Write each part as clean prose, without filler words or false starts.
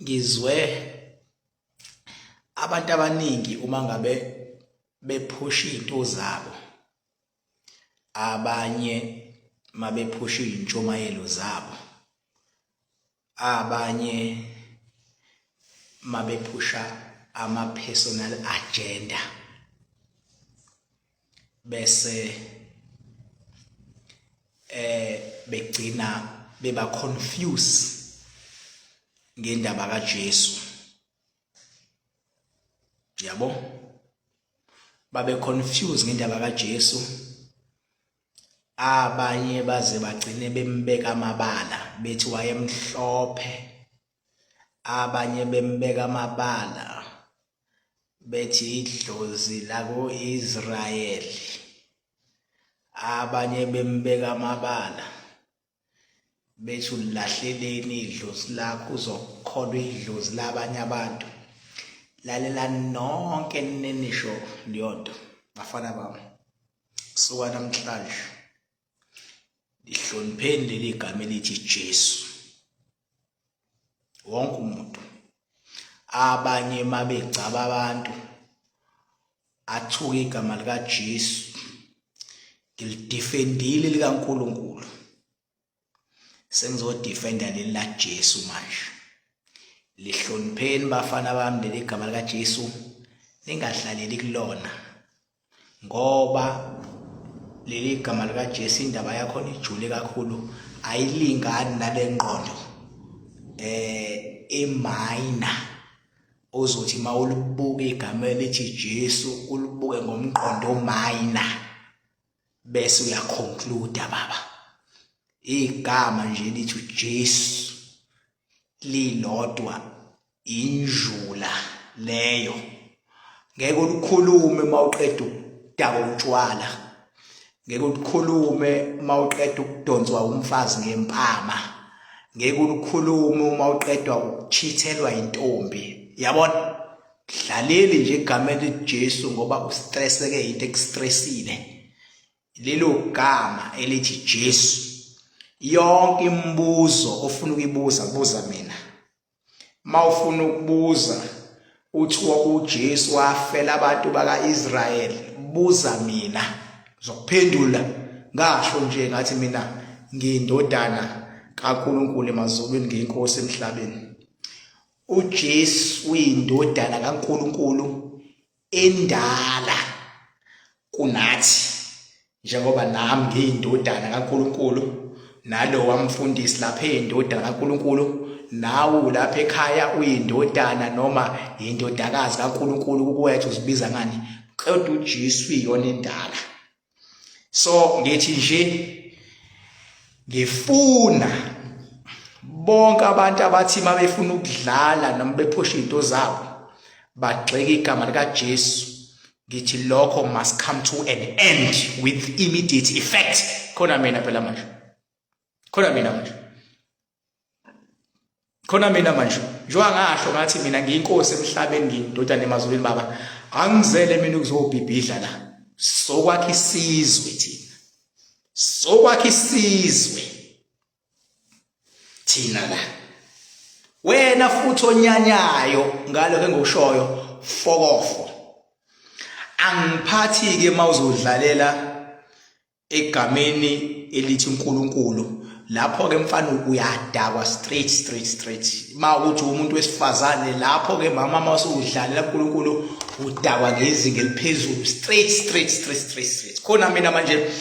Ngizwe abantu abaningi uma ngabe bephusha izinto zabo, abanye mabephusha izintshumayelo zabo, abanye mabephusha ama-personal agenda bese begcina beba confuse ngendaba kaJesu, yabo, babe confuse ngendaba kaJesu. Abanye baze bagcine bembeka amabala bethi wayemhlophe, abanye bembeka amabala bethi idlozi lako-Israyeli, abanye bembeka amabala bethi ulilahleleni idlozi lakho, uzokholwa idlozi labanye abantu. Lalelani nonke ninisho leyo nto, bafana bami, suka namhlanje lihlonipheni leli gama elithi Jesu, wonke umuntu. Abanye mabegcaba abantu athuke igama likaJesu, ngilidefendile likaNkulunkulu, sengizodefenda leli la Jesu manje. Lihlonipheni bafana bami leli gama likaJesu, ningahlaleli kulona, ngoba leli gama likaJesu indaba yakhona ijule kakhulu, ayilingani nale ngqondo eminor ozothi mawulibuka igama elithi Jesu ulibuke ngomqondo minor bese uyaconclude. Baba, igama nje lithi uJesu lilodwa injula leyo, ngeke ulukhulume mawuqeda ukudaka utshwala, ngeke ulukhulume mawuqeda ukudonswa umfazi ngempama, ngeke ulukhulume uma uqedwa ukuchithelwa intombi, yabona. Dlaleli nje igama elithi Jesu ngoba ustresseke, into ekustressile lelo gama elithi Jesu. Yonke imibuzo ofuna ukuyibuza, buza mina. Mawufuna ukubuza uthiwa uJesu wafela abantu bakaIsrael, buza mina, ngizokuphendula. Ngasho nje ngathi mina ngiyindodana kaNkuluNkulu emazulwini, ngiyinkosi emhlabeni. UJesu uyindodana kaNkuluNkulu endala kunathi, njengoba nami ngiyindodana kaNkuluNkulu, nalo wamfundisi lapha eyindodana kaNkuluNkulu, nawe lapha ekhaya uyindodana noma indodakazi kaNkuluNkulu, kukwethu uzibiza ngani, kodwa uJesu uyiyona endala. So ngithi nje ngifuna bonke abantu abathi uma befuna ukudlala noma bephusha izinto zabo bagxeke igama likaJesu, ngithi lokho must come to an end with immediate effect. Khona mina phela manje, khona mina manje, khona mina manje, njengoba ngasho ngathi mina ngiyinkosi emhlabeni, ngiyindodana emazulwini, baba, angizele mina ukuzobhibhidla la. Sokwakha isizwe thina, sokwakha isizwe thina la. Wena futhi onyanyayo ngalokho engikushoyo, fokofo, angiphathi ke mawuzodlalela egameni elithi uNkulunkulu. Lapho ke mfana uyadakwa straight, straight, straight. Ma ukuthi umuntu wesifazane, lapho ke mama, mawusudlalela uNkulunkulu udakwa ngezinga eliphezulu, straight, straight, straight, straight, straight. Khona mina manje,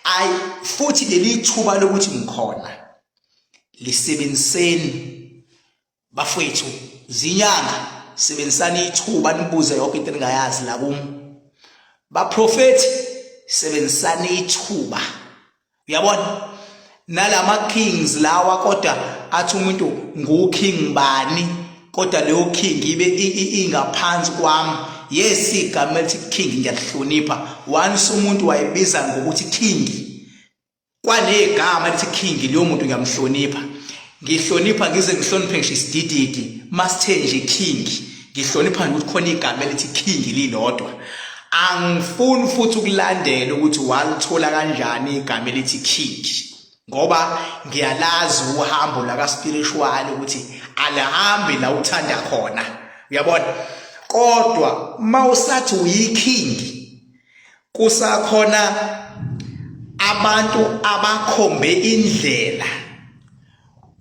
ay, futhi leli thuba lokuthi ngikhona lisebenziseni bafowethu, zinyanga, sebenzisani ithuba nibuze yonke into eningayazi la kum. Baprofethi, sebenzisani ithuba, uyabona, nalama kings lawa, kodwa athi umuntu ngu king bani, kodwa leyo king ibe ingaphansi kwami. Yes, igama elithi king ngiyalihlonipha. Once umuntu wayibiza ngokuthi king, kwanegama elithi king, leyo muntu ngiyamhlonipha, ngihlonipha ngize ngihloniphe ngisho isidididi masithe nje king, ngihlonipha nje ukuthi khona igama elithi king lilodwa. Angifuni futhi ukulandela ukuthi walithola kanjani igama elithi king, ngoba ngiyalazi uhambo laka spiritual ukuthi Alihambi la uthanda khona. Uyabona? Kodwa mawusathi uyiking kusakhona abantu abakhombe indlela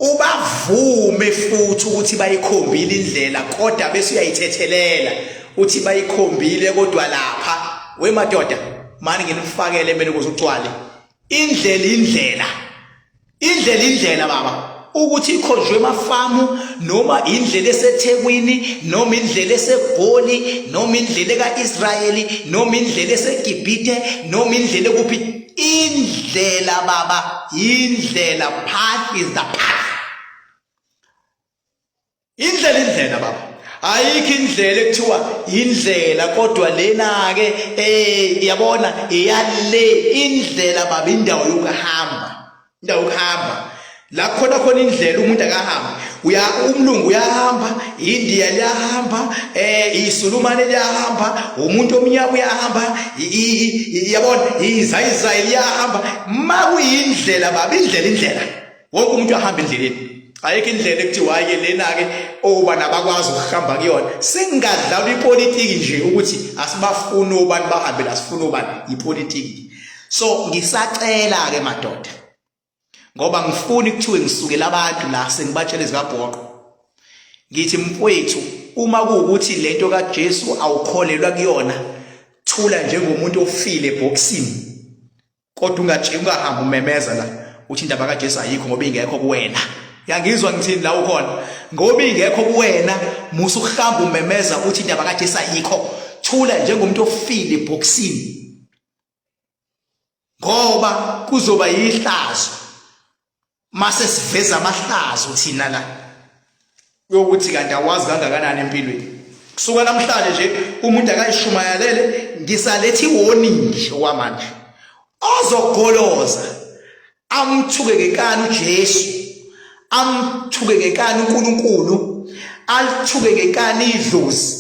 ubavume futhi ukuthi bayikhombile indlela kodwa bese uyayithethelela uthi bayikhombile kodwa lapha we madoda mani nginifakele mina ukuze ugcwale indlela indlela indlela indlela baba ukuthi ikhonjwe emafamu noma indlela eseThekwini noma indlela eseGoli noma indlela kaIsrayeli noma indlela eseGibhithe noma indlela ekuphi indlela baba indlela path is the path Indlela indlela baba. Ayikho indlela ekuthiwa indlela kodwa lena ke eh yabona eyale indlela baba indawo yokuhamba. Indawo yokuhamba. La khona khona indlela umuntu akahamba. Uya umlungu uyahamba, iNdiya liyahamba, eh iSulumane liyahamba, umuntu omnyama uyahamba, yabona iZayizayi liyahamba. Makuyindlela baba indlela indlela. Wonke umuntu uyahamba endleleni. Ayikho indlela ekuthiwa hayi lena-ke obani abakwazi ukuhamba kuyona. Singadlala ipolitiki nje ukuthi asibafuni obani bahambe la sifuna obani ipolitiki. So ngisacela-ke madoda ngoba ngifuni kuthiwe ngisukela abantu la sengibatshela ezikabhoqo. Ngithi mfowethu uma kuwukuthi lento kaJesu awukholelwa kuyona thula njengomuntu ofile ebhokisini. Kodwa ungatsheli ungahambi umemeza la uthi indaba kaJesu ayikho ngoba ingekho kuwena. Yangizwa ngithini la ukhona? Ngoba ingekho kuwena musa ukuhamba umemeza uthi indaba kaJesu ayikho. Thula njengomuntu ofile ebhokisini. Ngoba kuzoba yihlazo. Mase siveza amahlazo thina la yokuthi kanti awazi kangakanani empilweni. Kusuka namhlanje nje umuntu akayishumayelele ngisaletha i-warning okwamanje. Ozogoloza amthuke ngenkani uJesu, amthuke ngenkani uNkulunkulu, alithuke ngenkani idlozi.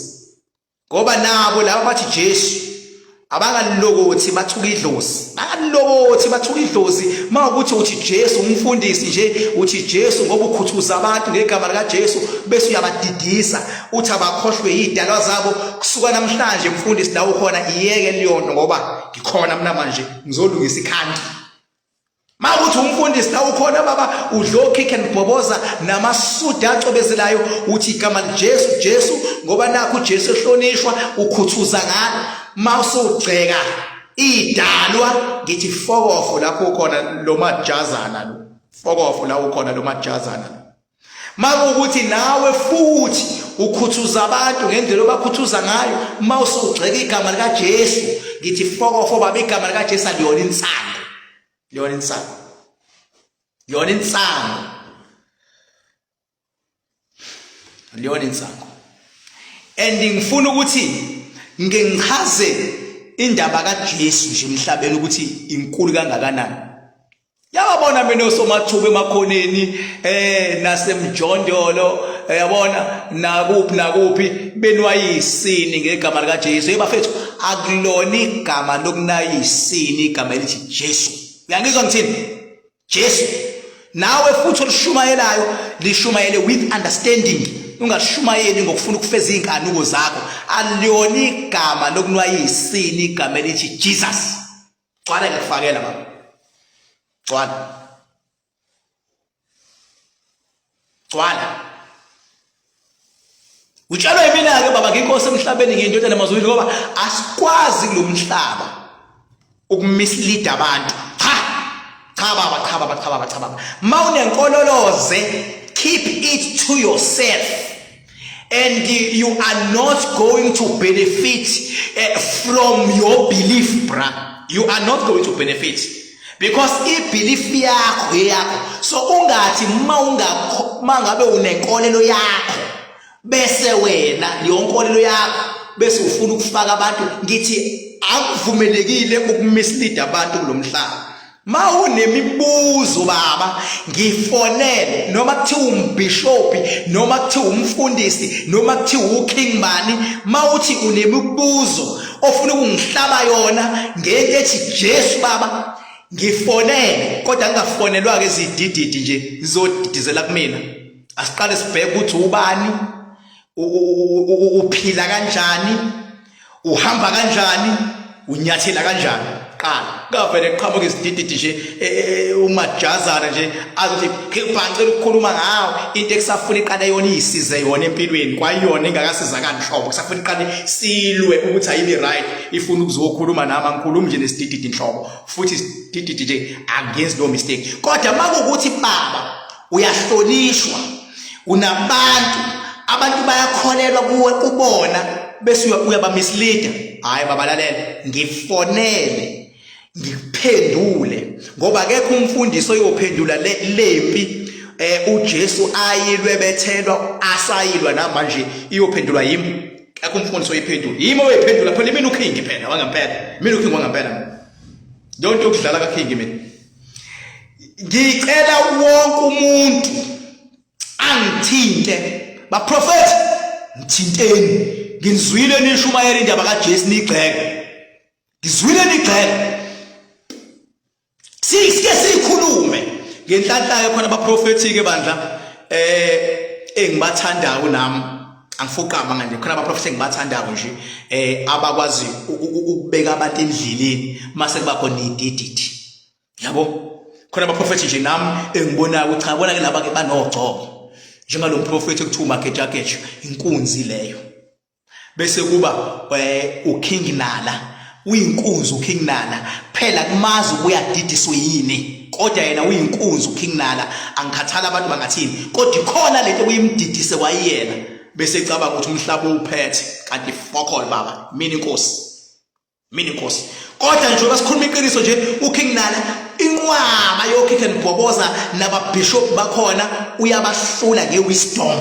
Ngoba nabo laba bathi Jesu abangalilokothi bathuka idlozi bangalilokothi bathuka idlozi mawukuthi uthi Jesu umfundisi nje uthi Jesu ngoba ukhuthuza abantu ngegama lika Jesu bese uyabadidisa uthi abakhohlwe idalwa zabo kusuka namhlanje mfundisi la ukhona iyeke leyonto ngoba ngikhona mina manje ngizolungisa ikhanti Makuthi umfundisi la ukhona baba udla okick and bhoboza namasudu acobezelayo uthi igama liJesu Jesu ngoba nakho uJesu ehlonishwa ukhuthuza ngalo mawusugxeka idalwa ngithi fokofo lapho ukhona lo majazana lo fokofo la ukhona lo majazana lo Makuwukuthi nawe futhi ukhuthuza abantu ngendlela obakhuthuza ngayo uma usugxeka igama likaJesu ngithi fokofo baba igama likaJesu aliyona insangu liyona insangu liyona insangu liyona insangu and ngifuna ukuthi ngingichaze indaba kaJesu nje emhlabeni ukuthi inkulu kangakanani Yabona mina osomathuba emakhoneni eh nasemjondolo eh, yabona nakuphi nakuphi benwayisini ngegama lika Jesu hey bafethu akulona igama lokunayisini igama elithi Jesu uyangizwa ngithini Jesu nawe futhi olishumayelayo lishumayele with understanding ungashumayeli ngokufuna ukufeza izinkanuko zakho aliyona igama lokunwayisini igama elithi Jesus Gcwala ngikufakela baba. Gcwala. Gcwala. Utshelwe yimina ke baba nginkosi emhlabeni ngiyindodana emazulwini ngoba asikwazi kulomhlaba ukumislead abantu. Cha. Cha baba, cha baba, cha baba, cha baba. Mawunenkololoze keep it to yourself. And you are not going to benefit from your belief, bra. You are not going to benefit. Because i-belief yakho eyakho. So ungathi mangabe unenkolelo yakho bese wena leyo nkolelo yakho bese ufuna ukufaka abantu ngithi akuvumelekile ukumislead abantu kulomhlaba. Mawunemibuzo baba ngifonele noma kuthiwa umbhishobhi noma kuthiwa umfundisi noma kuthiwa uking bani mawuthi unemibuzo ofuna ukungihlaba yona ngento ethi Jesu baba ngifonele kodwa ngingafonelwa ke izidididi nje zizodidizela kumina. Asiqale sibheke ukuthi ubani, uphila kanjani, uhamba kanjani, unyathela kanjani. Qala kavele qhamuka isidididi nje e, e, e, umajazana nje azothi khipha ngicela ukukhuluma ngawe into ekusafuna iqale yona isize yona empilweni kwayona ingakasizakali nhlobo kusafuna iqale silwe ukuthi ayibe right ifuna ukuzokhuluma nami angikhulumi nje nesidididi nhlobo futhi isidididi nje angenzi no mistake kodwa makukuthi baba uyahlonishwa unabantu abantu bayakholelwa kuwe kubona bese uyaba misleader hayi baba lalela ngifonele ngikuphendule ngoba akekho umfundisi oyophendula lempi eh uJesu ayilwe bethelwa asayilwa namanje iyophendulwa yimi akekho umfundisi oyiphendula yimi oyiphendula phela mina uKing phela wangempela mina uKing wangempela yonke yokudlala kaKing mina ngicela wonke umuntu angithinte baprofethi ngithinteni nginizwile nishumayela indaba kaJesu nigxeke ngizwile nigxeke sike sikhulume ngenhlanhla ke khona abaprofethi ke bandla eh engibathandayo nami angifuqama manje khona abaprofethi engibathandayo nje eh abakwazi ukubeka abantu endleleni mase kuba khona idididi yabo khona abaprofethi nje nami engibonayo ukuthi cha bona ke laba ke banogcobo njengalo mprofethi ekuthiwa umagejageja inkunzi leyo bese kuba eh, uKing Nala uyinkunzi uKing Nala phela kumazi ubuyadidiswe yini kodwa yena uyinkunzi uKing Nala angikhathala abantu bangathini kodwa ikhona lento kuyimdidise kwayena bese ecabanga ukuthi umhlaba uphethe kanti fokol baba mina inkosi mina inkosi kodwa njengoba sikhuluma iqiniso nje uKing Nala inqwaba yoKing and Bhoboza nababishop bakhona uyabahlula ngewisdom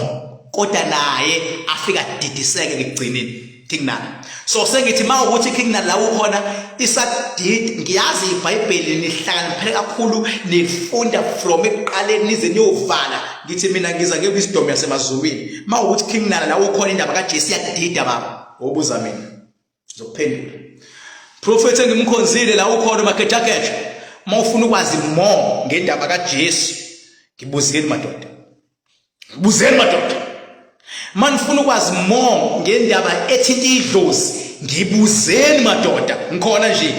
kodwa naye afika didiseke ekugcineni King Nala so sengithi uma ukuthi King Nala la ukhona isadid ngiyazi iBhayibheli nihlakaniphele kakhulu nifunda from ekuqaleni nize niyovala ngithi mina ngiza ngewisdom yasemazulwini uma ukuthi King Nala la ukhona indaba kaJesu iyakudida baba wobuza mina ngizokuphendula prophet engimkhonzile la ukhona magejageja uma ufuna ukwazi more ngendaba kaJesu ngibuzeni madoda ngibuzeni madoda uma nifuna ukwazi more ngendaba ethinta idlozi ngibuzeni madoda ngikhona nje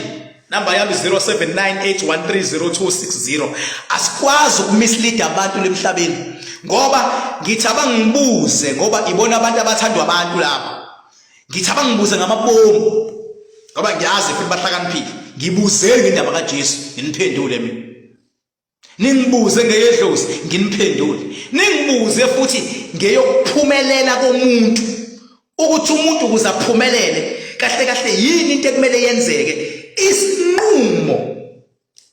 namba yami 0798130260 asikwazi ukumislead abantu lemhlabeni ngoba ngithi abangibuze ngoba ibona abantu abathandwa abantu lapha ngithi abangibuze ngamabomu ngoba ngiyazi futhi bahlakaniphile ngibuzeni ngendaba kaJesu nginiphendule mina ningibuze ngeyedlozi nginiphendule ningibuze futhi ngeyokuphumelela komuntu ukuthi umuntu ukuze aphumelele kahle kahle yini into ekumele yenzeke isinqumo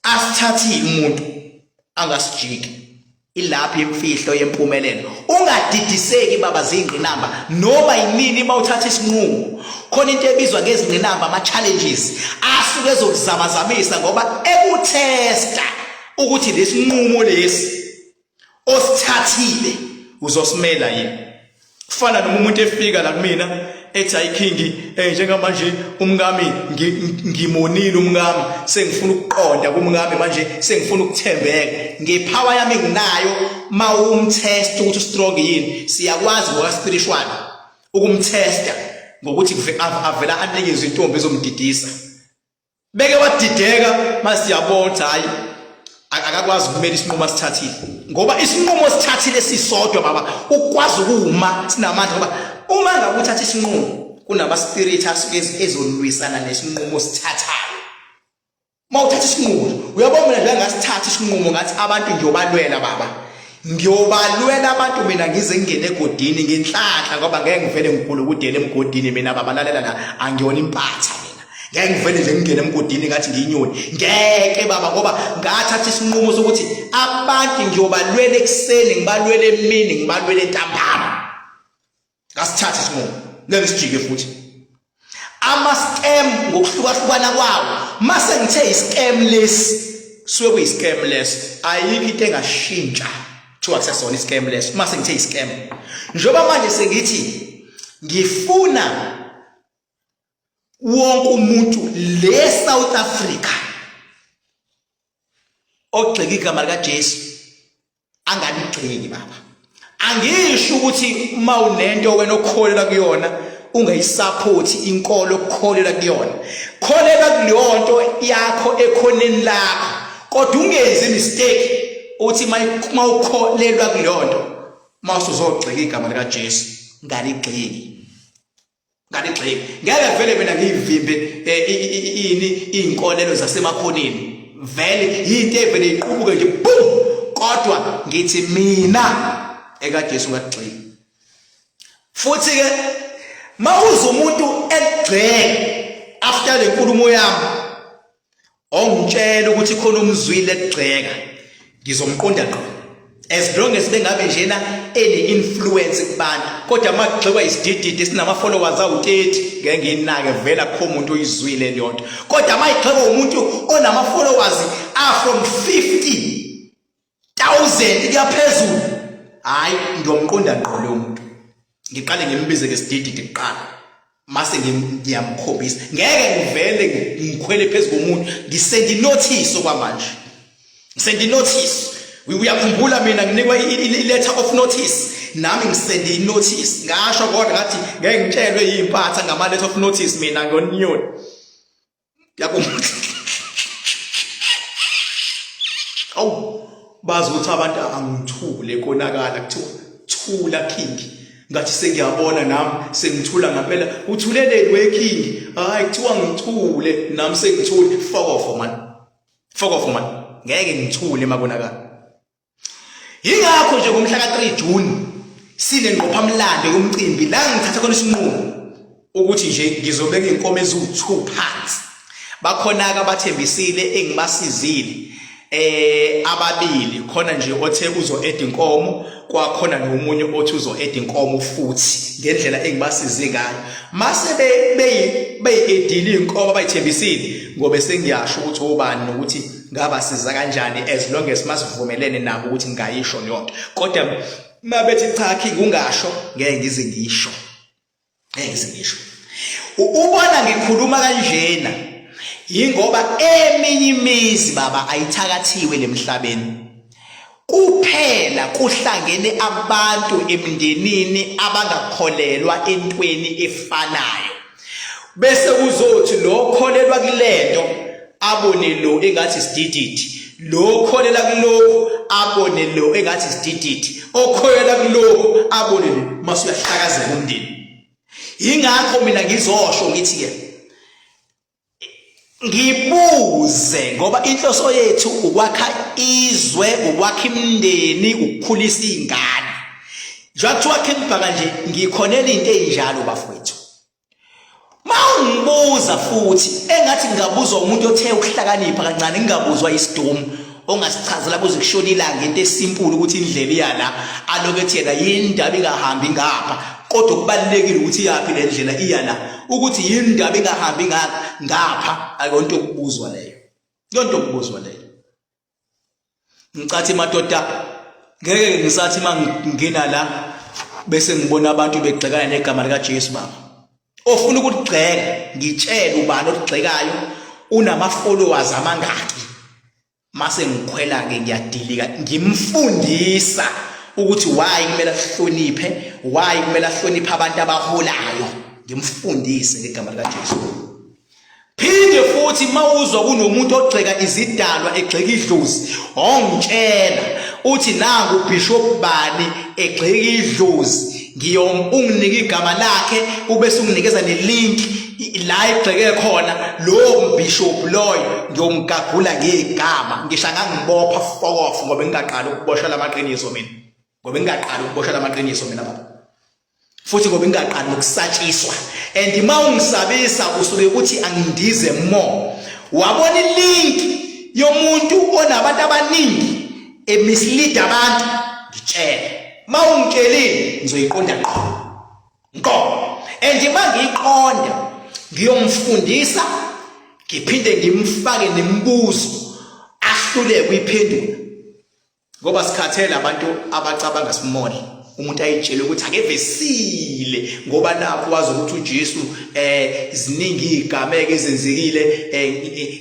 asithathi umuntu angasijiki ilapho imfihlo yempumelelo ungadidiseki baba zingqinamba noma yinini uma uthatha isinqumo khona into ebizwa ngezingqinamba ama challenges asuke ezokuzamazamisa ngoba ekutesta ukuthi lesinqumo lesi osithathile uzosimela yini kufana noma umuntu efika la kumina ethi ayi king eh njengamanje umkami ngimonile umkami sengifuna ukuqonda kumkami manje sengifuna ukuthembeka ngepower yami enginayo mawumtest ukuthi strong yini siyakwazi ngoka spiritual ukumtesta ngokuthi avela anikeze intombi ezomdidisa Beke wadideka masiyabona ukuthi hayi akakwazi ukumela isinqumo asithathile ngoba isinqumo osithathile sisodwa baba ukwazi ukuma sinamandla ngoba uma ngabe uthatha isinqumo kunama spirit asuke ezolwisana nesinqumo osithathayo uma uthatha isinqumo uyabona mina nje ngasithatha isinqumo ngathi abantu ngiyobalwela baba ngiyobalwela abantu mina ngize ngingene egodini ngenhlanhla ngoba ngeke ngivele ngigulukudele emgodini mina baba lalela la angiyona impatha mina ngeke ngivele nje ngingene emgodini ngathi ngiyinyoni ngeke baba ngoba ngathatha isinqumo sokuthi abantu ngiyobalwela ekuseni ngibalwele emini ngibalwele ntambama ngasithatha isinqumo ngeke sijike futhi ama scam ngokuhlukahlukana kwawo mase ngithe iscam lesi suke kuyiscam leso ayikho into engashintsha kuthiwa kusesona iscam leso mase ngithe iscam njengoba manje sengithi ngifuna wonke umuntu le South Africa ogxeka igama likaJesu angaligxeki baba Angisho ukuthi uma unento wena okholelwa kuyona ungayisaphothi inkolo okukholelwa kuyona. Kholelwa kuleyo nto yakho ekhoneni lakho, kodwa ungenzi mistake uthi uma ukholelwa kuleyo nto uma usuzogxeka igama likaJesu, ngaligxeki. Ngaligxeki. Ngeke vele mina ngiyivimbe eh, ini inkolelo zasemakhoneni. Vele yinto evele iqubuke nje boom. Kodwa ngithi mina ekaJesu ngaligxeki. Futhi ke mawuza umuntu egxeka after le nkulumo yami ongitshela ukuthi khona umzwile ekugxeka ngizomqonda ngqo as long as bengabe njena ene influence kubantu kodwa makugxekwa isidididi esinama followers awu30 ngeke nginake vela kho umuntu oyizwile leyo nto kodwa mayigxekwa umuntu onama followers a from 50,000 kuyaphezulu hayi ngiyomqonda ngqo leyo muntu ngiqale ngimbize ngesidididi kuqala mase ngiyamkhombisa ngeke ngivele ngikhwele phezu komuntu ngisend notice okwamanje ngisend notice uyakhumbula mina nginikwa i-letter of notice nami ngisend i-notice ngasho kodwa ngathi ngeke ngitshelwe yimpatha ngama-letter of notice mina ngonyoni Yakumudla. Awu bazi ukuthi abantu angithule konakala kuthiwa thula king. Ngathi sengiyabona nami sengithula ngempela uthuleleni we king. Hayi kuthiwa ngithule nami sengithule fuck off man. Fuck off man. Ngeke ngithule makonakala. Yingakho nje ngomhla ka-3 June sinengqophamlando yomcimbi la ngithatha khona isinqumo ukuthi nje ngizobeka iy'nkomo eziwu-2 phansi. Bakhona-ke abathembisile engibasizile ababili khona nje othe uzo add inkomo kwakhona nomunye othi uzo add inkomo futhi ngendlela engibasize ngayo mase beyi-edile iy'nkomo abayithembisile ngobe sengiyasho ukuthi obani nokuthi ngabasiza kanjani as long as masivumelene nabo ukuthi ngingayisho leyo nto kodwa mabethi cha king ungasho ngeke ngize ngisho ngeke ngize ngisho ubona ngikhuluma kanjena yingoba eminye imizi baba ayithakathiwe lemhlabeni kuphela kuhlangene abantu emndenini abangakholelwa entweni efanayo bese kuzothi lo kholelwa kulento abone lo engathi sidididi lo kholelwa kulokhu abone lo engathi sidididi okholelwa kulokhu abone lo mase uyahlakazeka umndeni yingakho mina ngizosho ngithi ke ngibuze ngoba inhloso yethu ukwakha izwe ukwakha imindeni ukukhulisa izingane njengoba kuthiwa King Bhaka nje ngikhonela into ezinjalo bafowethu mawungibuza futhi engathi ngingabuzwa umuntu othe ukuhlakanipha kancane ngingabuzwa isidumu ongasichazela kuze kushone ilanga into esimpulu ukuthi indlela iya la aloke ethi yena yindaba ingahambi ngapha kodwa kubalulekile ukuthi iyaphi le ndlela iya la ukuthi yindaba ingahambi ngapha akuyonto yokubuzwa leyo yonto yokubuzwa leyo ngicathi madoda ngeke ngisathi mangingena la bese ngibona abantu begxekana negama likaJesu baba ofuna ukuligxeka ngitshele ubani oligxekayo unama followers amangaki mase ngikhwela ke ngiyadilika ngimfundisa ukuthi why kumele ahloniphe why kumele ahloniphe abantu abaholayo ngimfundise ngegama likaJesu phinde futhi mawuzwa kunomuntu ogxeka izidalwa egxeka idlozi ongitshela uthi nangu bishop bani egxeka idlozi ngiyom unginike igama lakhe ubese unginikeza nelink la egxeke khona lowo mbishop loyo ngiyomgagula ngegama ngisho ngangibopha fokof ngoba ngingaqali ukuboshwa lamaqiniso mina ngoba ngingaqali ukuboshwa lamaqiniso mina baba futhi ngoba ngingaqali nokusatshiswa and uma ungisabisa usuke uthi angindize more wabona ilink yomuntu onabantu abaningi emislead abantu ngitshele uma ungitshelile ngizoyiqonda ngqo ngqo and uma ngiyiqonda ngiyomfundisa ngiphinde ngimfake nemibuzo ahluleke kuyiphendula ngoba sikhathele abantu abacabanga small. Umuntu ayitshele ukuthi akevesile ngoba nakho wazi ukuthi uJesu ziningi izigameko ezenzekile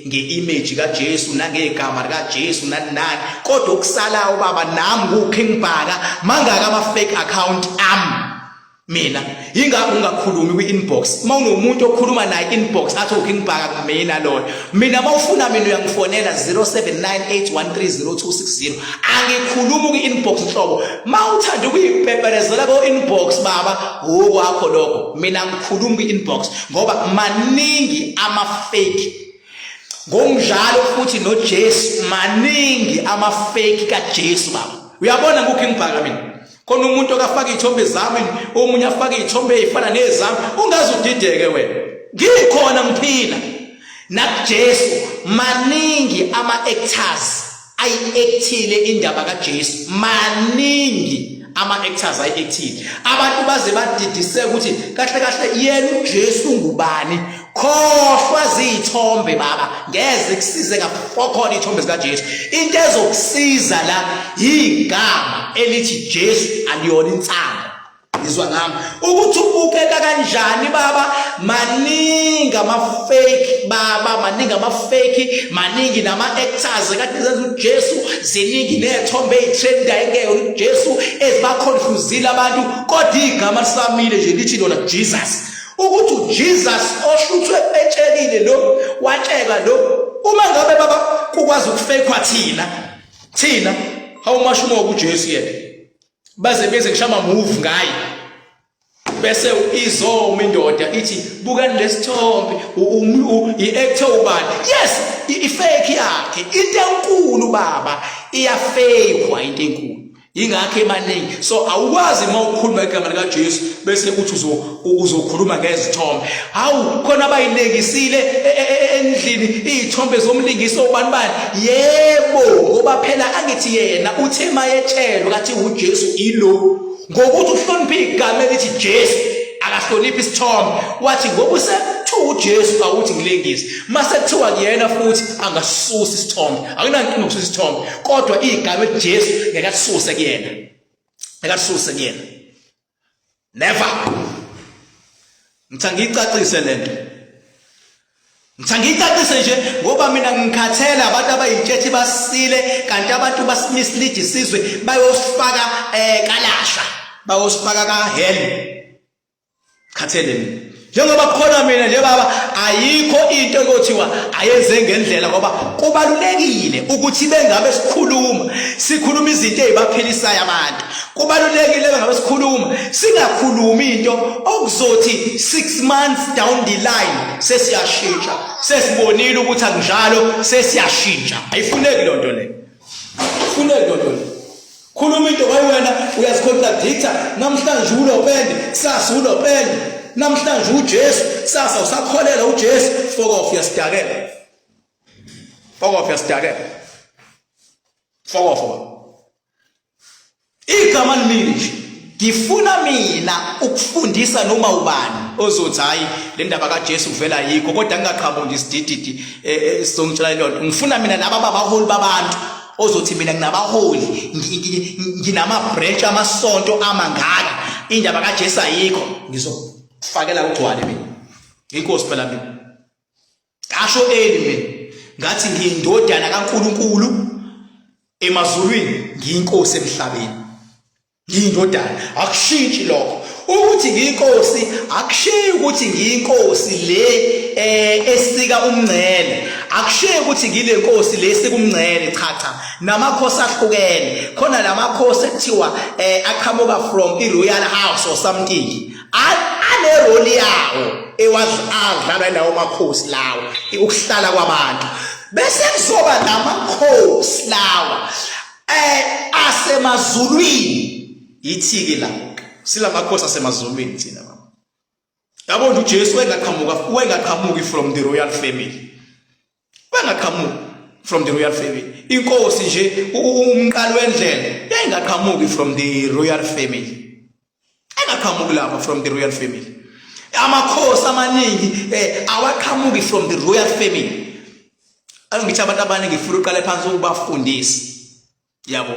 ngeimage kaJesu nangegama likaJesu nani nani, kodwa okusalayo baba nami ku King Bhaka mangaka ama fake account am mina. Yingakho ungakhulumi kwi-inbox. Uma unomuntu okhuluma naye inbox athi uKing Bhaka, kumina loyo. Mina uma ufuna mina uyangifonela 0798130260. Angikhulumi kwi-inbox nhlobo. Uma uthanda ukuyipeperezela ko-inbox baba, okwakho lokho. Mina ngikhulumi kwi-inbox ngoba maningi ama-fake. Ngokunjalo futhi noJesu, maningi ama-fake kaJesu baba. Uyabona nguKing Bhaka mina. Khona umuntu okafaka iy'thombe zami, omunye afake iy'thombe ey'fana nezami, ungaze udideke wena. Ngikhona ngiphila. NakuJesu maningi ama-actors ayi-actile indaba kaJesu, maningi ama-actors ayi-actile. Abantu baze badidiseke ukuthi kahle kahle yena uJesu ngubani. Khohlwa ziyithombe baba, ngeze kusize ngafokhona iy'thombe zikaJesu. Into ezokusiza la yigama elithi Jesu, aliyona insango. Ngizwa ngami ukuthi ubukeka kanjani baba. Maningi ama-fake baba, maningi ama-fake, maningi nama-actors kade zenza uJesu, ziningi ney'thombe ey'trendayo engeyona uJesu ezibaconfusile abantu, kodwa igama lisamile nje lithi lona Jesus. Ukuthi uJesus oshuthwe etshekile lo, watsheka lo, uma ngabe baba kukwazi ukufekwa thina how much more kuJesu yena baze beze ngisho ama-move ngaye, bese izoma indoda ithi bukani lesithombe, i-actor ubani. Yes, i-fake yakhe into enkulu baba, iyafakwa into enkulu, ingakho emaningi. So awukwazi uma ukhuluma igama likaJesu bese uthi uzokhuluma ngezithombe. Hawu, khona abayilengisile endlini izithombe zomlingiso ubani bani. Yebo, ngoba phela angithi yena uthe mayetshelwa kathi uJesu ilo, ngokuthi uhloniphe igama elithi Jesu, akahloniphi isithombe. Wathi ngoba usekuthiwa uJesu awuthi ngilengise, mase kuthiwa kuyena futhi angasusa isithombe, akunankinga ukususa isithombe, kodwa igama elithi Jesu ngeke asuse kuyena, ngeke asuse kuyena, never. Ngithi angiyicacise lento, ngithi angiyicacise nje ngoba mina ngikhathela abantu abayintshethi basile, kanti abantu basimislead isizwe, bayosifaka kalasha, bayosifaka ka hell. Khathele mina njengoba kukhona mina nje baba, ayikho into ekuthiwa ayenze ngendlela, ngoba kubalulekile ukuthi bengabe sikhuluma, sikhuluma izinto ezibaphilisayo abantu. Kubalulekile bengabe sikhuluma, singakhulumi into okuzothi 6 months down the line sesiyashintsha, sesibonile ukuthi akunjalo, sesiyashintsha. Ayifuneki lonto le, funeki lonto le. Khuluma into kwawena uyazicontradicta, namhlanje ulopende, kusasa ulopende, namhlanje uJesu, kusasa usakholela uJesu. Fuck off, uyasidakela. Fuck off, uyasidakela. Fuck off baba. Igama limile nje. Ngifuna mina ukufundisa noma ubani ozothi hayi, le ndaba kaJesu kuvela yikho, kodwa ngingaqhamuki nje isidididi sizongitshela lento. Ngifuna mina laba babaholi babantu ozothi mina nginabaholi, nginama branch amasonto amangaka, indaba kaJesu ayikho, ngizofakela ugcwale mina. Inkosi phela mina ngasho eli mina ngathi ngiyindodana kaNkuluNkulu emazulwini, ngiyinkosi emhlabeni, ngiyindodana. Akushintshi lokho ukuthi ngiyinkosi, akushiyi ukuthi ngiyinkosi le esika umngcele, akushiyi ukuthi ngile nkosi le esika umngcele. Cha cha, namakhosi ahlukene. Khona lamakhosi ekuthiwa aqhamuka from i-royal house or something, ane role yawo ewadlalwa lawo makhosi lawo ukuhlala kwabantu, bese kuzoba namakhosi lawa asemazulwini. Yithi ke la silamakhosi asemazulwini thina baba. Yabo nje uJesu wengaqhamuka, wengaqhamuki from the royal family, wengaqhamuki from the royal family. Inkosi nje umqalo wendlela yayingaqhamuki from the royal family, engaqhamuki lapha from the royal family. Amakhosi amaningi awaqhamuki from the royal family. Angithi abantu abaningi ngifuna uqale phansi ukubafundisa, yabo,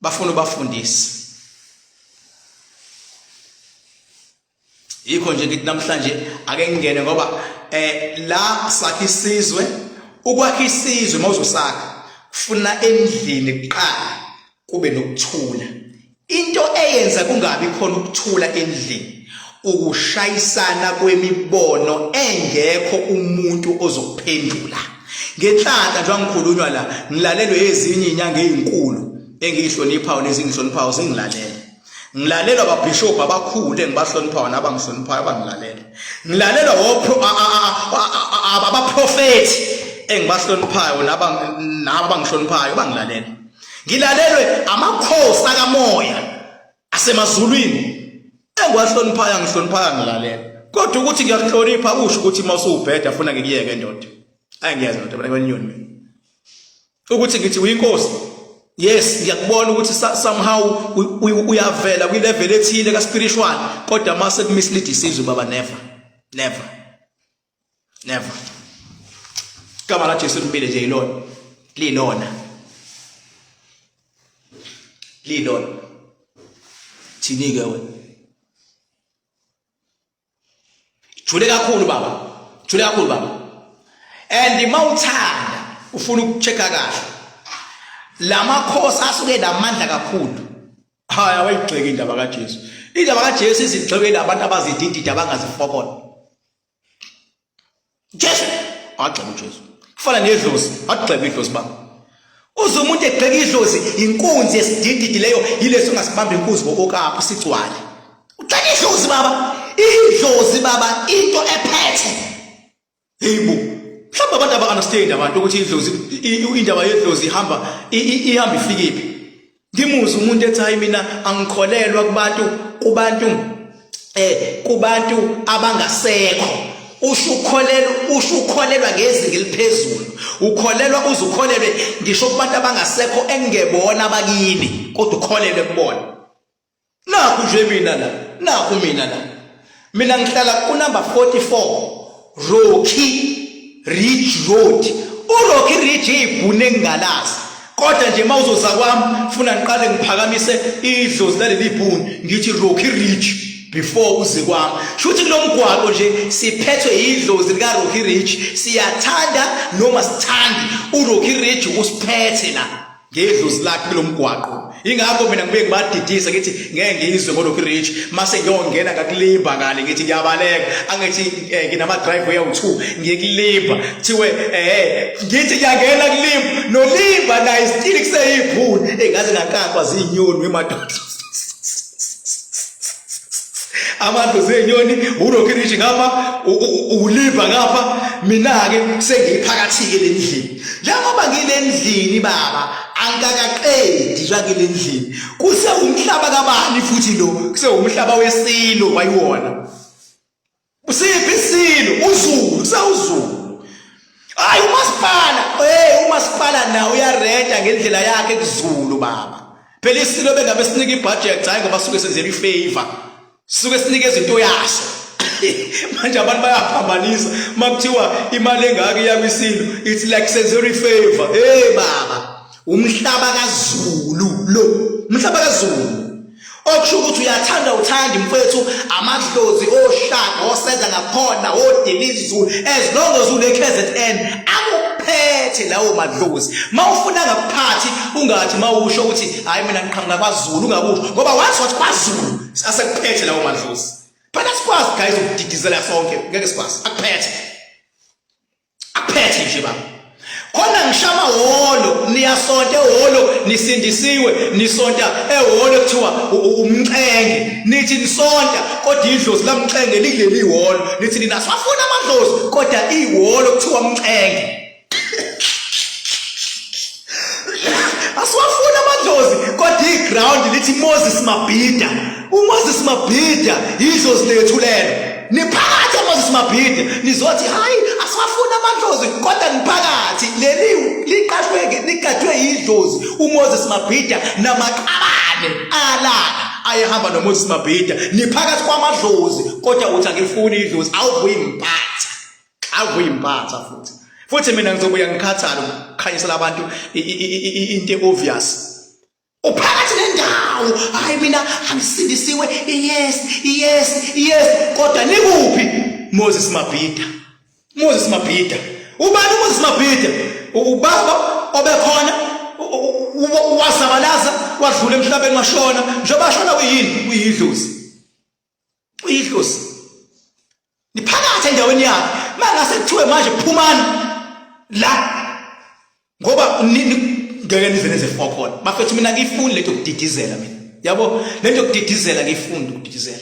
bafuna ubafundisa. Yikho nje ngithi namhlanje ake ngingene ngoba la sakhe isizwe, ukwakha isizwe mawuzosakha kufuna endlini kuqala kube nokuthula. Into eyenza kungabi khona ukuthula endlini ukushayisana kwemibono engekho umuntu ozokuphendula. Ngenhlanhla njengoba ngikhulunywa la ngilalelwe ezinye inyanga ezinkulu engiyihloniphayo nezingihloniphayo zingilalela. Ngilalelwa ababhishobhi abakhulu engibahloniphayo nabangihloniphayo abangilalela. Ngilalelwa abaprofethi engibahloniphayo nabangihloniphayo bangilalela. Ngilalelwe amakhosi akamoya asemazulwini engiwahloniphayo angihloniphayo ngilalela. Kodwa ukuthi ngiyakuhlonipha usho ukuthi uma usubheda funa ngikuyeke ndoda. Ayi ngiyazi ndoda mina kwenyoni mina. Ukuthi ngithi uyinkosi yes ngiyakubona ukuthi somehow uyavela kwi level ethile ka spiritual kodwa mase kumislead isizwe baba never never never. Igama la Jesu limile nje yilona lilona lilona thini ke wena jule kakhulu baba, jule kakhulu baba. And mawuthanda ufuna ukuchecka kahle lamakhosi asuke namandla kakhulu. Hayi awayigxeki indaba kaJesu, indaba kaJesu izigxekele abantu abazidididi abangazifokona. Jesu agxeka uJesu kufana nedlozi, agxeka idlozi baba. Uze umuntu egxeka idlozi inkunzi yesidididi leyo, yileso ongasibamba inkunzi ngokokapu sigcwale. Ugxeka idlozi baba, idlozi baba into ephethe. Yebo, mhlawumbe abantu aba-understand abantu ukuthi idlozi, indaba yedlozi ihamba ihamba ifikiphi. Ngimuzwe umuntu ethi hayi mina angikholelwa kubantu kubantu kubantu abangasekho. Usho ukholelwa, usho ukholelwa ngezinga eliphezulu, ukholelwa uze ukholelwe ngisho kubantu abangasekho engebona abakini, kodwa ukholelwe kubona. Nakhu nje mina la, nakhu mina la, mina ngihlala ku number 44 Rocky Ridge Road. URocky Ridge ibhune engingalazi, kodwa nje mawuzoza kwami funa ngiqale ngiphakamise idlozi laleli bhunu ngithi Rocky Ridge before uze kwami. Shuthi kulomgwaqo nje siphethwe idlozi lika Rocky Ridge, siyathanda noma sithandi uRocky Ridge usiphethe la ngedlozi lakhe kulomgwaqo. Ingakho mina ngibuye ngibadidise ngithi ngeke ngizwe ngoRocky Ridge mase ngiyongena ngakulimba ngale ngithi ngiyabaleka, angithi nginama driveway awu2 ngikulimba kuthiwe ngithi ngiyangena kulimba nolimba naye still kuseyiphuni engaze ngakakwa zinyoni wemadoda amadlozi enyoni uRocky Ridge ngapha ulimba ngapha. Mina ke sengiphakathi ke lendlini, njengoba ngilendlini baba angikakaqedi nje ngilendlini, kuse umhlaba kabani futhi lo kuse umhlaba wesilo wayiwona usiphi isilo uZulu, kuse uZulu. Hayi umasipala, hey umasipala nawo uyarenta ngendlela yakhe kuZulu baba. Phela isilo bengabe sinika ibudget, hayi ngoba suke senzela ifavor, suke sinikeza into yaso. Manje abantu bayaphambanisa makuthiwa imali engaka iya kwisilo, it's like senzela ifavor. Hey baba, umhlaba kaZulu lo, umhlaba kaZulu okusho ukuthi uyathanda uthanda mfethu amadlozi oshaka osenza ngakhona odinizulu, as long as une KZN akuphethe lawo madlozi. Mawufuna ngakuphathi ungathi mawusho ukuthi hayi mina ngiqhamuka kwaZulu, ungakusho ngoba wathi wathi kwaZulu asekuphethe lawo madlozi. Phela sikwazi guys ukudidizela sonke, ngeke sikwazi, akuphethe akuphethe nje baba. Khona ngisho amahholo niyasonta ehholo, nisindisiwe nisonta ehholo kuthiwa umxenge, nithi nisonta kodwa idlozi lamxenge likuleli ihholo, nithi nina siwafuna amadlozi kodwa ihholo kuthiwa umxenge. Asiwafuna amadlozi kodwa iground lithi Moses Mabhida. uMoses Mabhida idlozi lethu lelo. Niphakathi Moses Mabhida nizothi hayi asiwafuna amadlozi kodwa niphakathi leli liqashwe ligadwe idlozi uMoses Mabhida namaqabane alala ayehamba noMoses Mabhida. Niphakathi kwamadlozi kodwa uthi angifuni idlozi, awuvuyi impatha, awuvuyi impatha. Futhi mina ngizobuya ngikhathale ukukhanyisela abantu into obvious. Uphakathi nendawo. Hawu, hayi mina angisindisiwe. Yes, yes, yes. Kodwa nikuphi? Moses Mabhida. Moses Mabhida. Ubani uMoses Mabhida? Ubaba obekhona wazabalaza wadlula emhlabeni washona. Njengoba ashona uyini? Uyidlozi. Uyidlozi. Niphakathi endaweni yakhe. Mangase kuthiwe manje phumani la ngoba ngeke nize nenze fokhona. Bafethu mina ngifuni lento yokudidizela mina. Yabo lento yokudidizela ngifuni ukudidizela.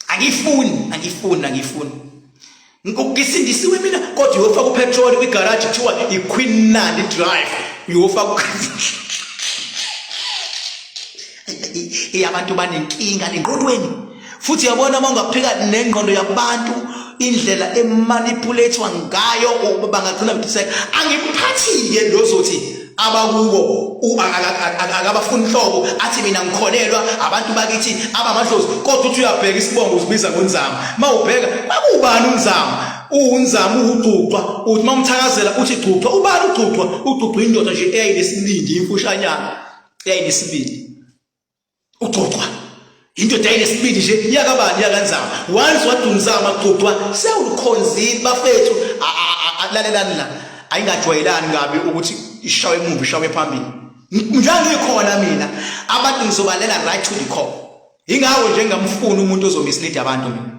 Angifuni, angifuni, angifuni. Ngisindisiwe mina kodwa uyofaka upetrol kwigarage kuthiwa iQueen Nandi Drive. Uyofaka abantu banenkinga nengqondweni. Futhi uyabona uma ungaphika nengqondo yabantu indlela emanipulatewa ngayo bangagcina bediseka. Angimphathi-ke lo zothi abakubo akabafuni nhlobo athi mina ngikholelwa abantu bakithi abamadlozi kodwa uthi uyabheka isibongo uzibiza ngonzama uma ubheka kwakubani unzama uwunzama uwugcucwa uthi uma umthakazela uthi gcucwa ubani ugcucwa ugcucwa indoda nje eyayinesibindi imfushanyana eyayinesibindi ugcogcwa indoda yayinesibindi nje yakabani yakanzama once wadunzama gcogcwa sewukhonzile bafethu lalelani la ayingajwayelani kabi ukuthi ishawe emuva ishawe phambili njengikhona mina abantu ngizobalela right to the core ingakho nje ngingamfuni umuntu ozomislead abantu mina